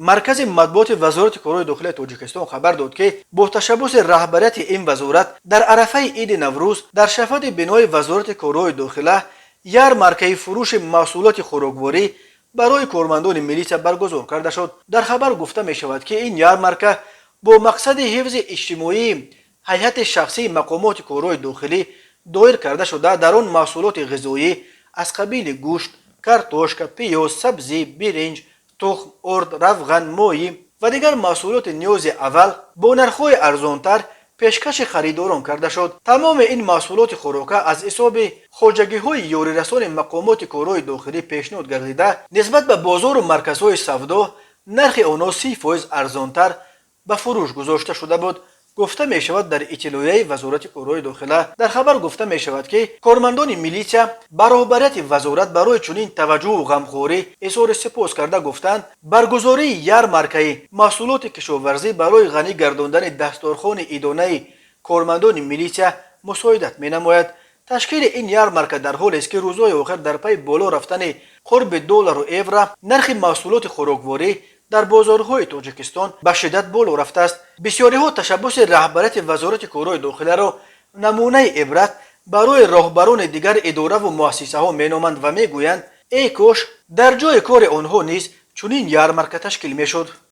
Маркази матбуоти Вазорати корҳои дохилаи Тоҷикистон хабар дод, ки бо ташаббуси раҳбарияти ин вазорат дар арафаи иди Наврӯз дар шафати бинои Вазорати корҳои дохила ярмаркаи фурӯши маҳсулоти хӯрокворӣ барои кормандони милитсия баргузор карда шуд. Дар хабар гуфта мешавад, ки ин ярмарка бо мақсади ҳифзи иҷтимоии ҳайати шахсии мақомоти корҳои дохилӣ доир карда шуда, дар он маҳсулоти ғизоӣ аз қабили гӯшт, картошка, пиёз, сабзӣ, биринҷ, тухм, орд, равған, моҳӣ ва дигар маҳсулоти ниёзи аввал бо нархҳои арзонтар пешкаши харидорон карда шуд. Тамоми ин маҳсулоти хӯрока аз ҳисоби хоҷагиҳои ёрирасони мақомоти корҳои дохилӣ пешниҳод гардида, нисбат ба бозору марказҳои савдо нархи онҳо 30% арзонтар ба фурӯш гузошта шуда буд, гуфта мешавад дар иттилоияи Вазорати корҳои дохила. Дар хабар гуфта мешавад, ки кормандони милитсия ба роҳбарияти вазорат барои чунин таваҷҷӯҳу ғамхорӣ изҳори сипос карда, гуфтанд, баргузории ярмаркаи маҳсулоти кишоварзӣ барои ғанӣ гардондани дастархони идонаи кормандони милитсия мусоидат менамояд. Ташкили ин ярмарка дар ҳолест, ки рӯзҳои охир дар пайи боло рафтани қурби доллару евро нархи маҳсулоти хӯрокворӣ дар бозорҳои Тоҷикистон ба шиддат боло рафтааст. Бисёриҳо ташаббуси раҳбарияти Вазорати корҳои дохиларо намунаи ибрат барои роҳбарони дигар идораву муассисаҳо меноманд ва мегӯянд, эй кош дар ҷои кори онҳо низ чунин ярмарка ташкил мешуд.